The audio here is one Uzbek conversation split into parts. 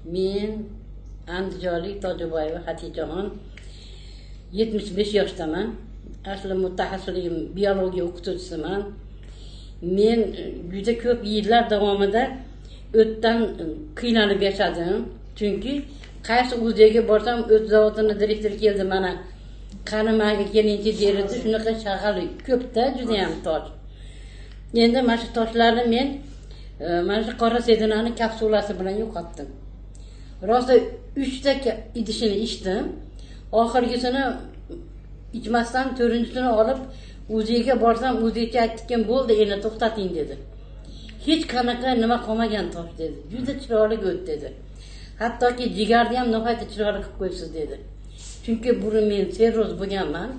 Men Andijonlik Tojiboyeva Xatijaxon, 75 yoshdaman. Asli mutaxassisligim biologiya o'qituvchisiman. Men juda ko'p yillar davomida o'tdan qiynalib yashadim. Chunki qaysi UZga borsam, o't zavodini direktori keldi mana, qani manga kelingchi derdi. Shunaqa shag'al ko'pda, juda ham tosh. Endi mana shu toshlarni men mana shu qora sedinani kapsulasi bilan yo'qotdim. Rosa 3 ta idishini ichdim. Oxirgisini ichmasdan 4-chisini olib UZga borsam, UZga aytdikim, bo'ldi, endi to'xtating dedi. Hech qanaqa nima qolmagan tosh dedi. Juda chiroyli o't dedi. Hattoki jigarni ham nihoyatda chiroyli qilib qo'ysiz dedi. Chunki burun men serroz bo'lganman.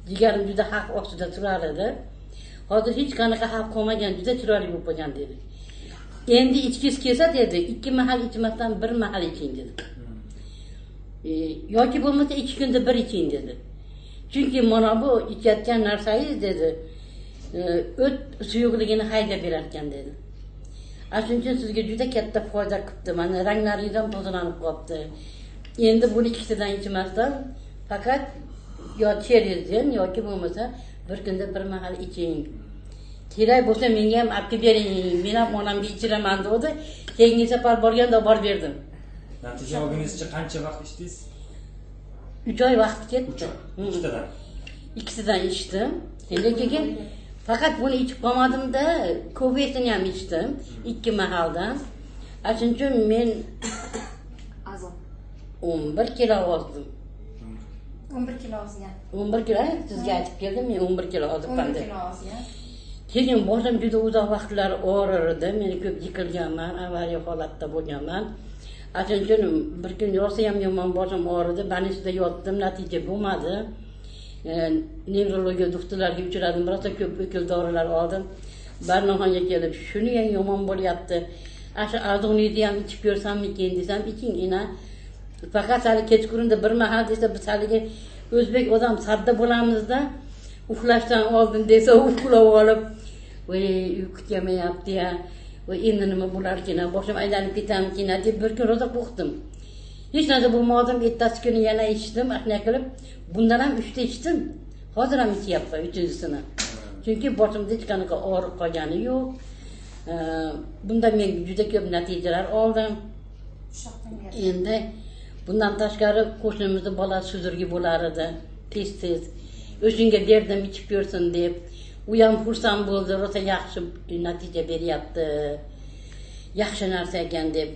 Jigarim juda xavf ostida turar edi. Hozir hech qanaqa xavf qolmagan, juda chiroyli bo'lib qolgan dedi. Endi ichkisi kelsa dedi, 2 mahal ichmasdan 1 mahal iching dedi. Yoki bo'lmasa 2 kunda bir iching dedi. Chunki mana bu ichayotgan narsangiz dedi, o't suyuqligini haydab berar ekan dedi. Shuning uchun sizga juda katta foyda qilibdi. Mana ranglaringiz ham tozalanib qolibdi. Endi buni ikkitadan ichmasdan faqat yo cherizden yoki bo'lmasa bir kunda bir mahal iching. Kerak bo'lsa menga ham olib kelib bering, men ham onamga ichiraman dedi. Keyingi safar borganda borib berdim. Natija olguningizcha qancha vaqt ichdingiz? 3 oy vaqt ketdi. 3 oy. Ikkitadan. Ikkisidan ichdim. Lekin faqat buni ichib qolmadimda, kofesini ham ichdim 2 mahaldan. Shuning uchun men Azon. 11 kilo ozdim. 11 kilo ozgan. 11 kilo, sizga aytib keldim, men 11 kilo ozibman 11 deb. kilo ozgan. Keyin boshim juda uzoq vaqtlar og'rirdi. Men ko'p yiqilganman, avariya holatda bo'lganman. Shuning uchun bir kun rosa ham yomon boshim og'ridi, больницada yotdim, natija bo'lmadi. Nevrologiya doktorlarga uchradim, rosa ko'p o'kil dorilar oldim. Barnoxonga kelib, shuni ham yomon bo'lyapti. Shu azoniyni ham ichib ko'rsammikin desam, iching ina. Faqat hali kechqurunda bir mahal desa, biz haligi o'zbek odam sadda bo'lamizda, uxlashdan oldin desa uxlab olib, voy uyqu kelmayapti ya, voy endi nima bo'larkin, boshim aylanib ketarmikin deb bir kun rosa qo'rqdim. Hech narsa bo'lmadim, ertasi kuni yana ichdim, shunday qilib bundan ham 3 ta ichdim. Hozir ham ichyapman 3-chisini. Chunki boshimda hech qanaqa og'riq qolgani yo'q. Bundan men juda ko'p natijalar oldim. Endi bundan tashqari qo'shnimizni bolasi suzirgi bo'lar edi, tez-tez. O'shunga berdim ichib ko'rsin deb. U ham xursand bo'ldi, rosa yaxshi natija beryapti. Yaxshi narsa ekan deb.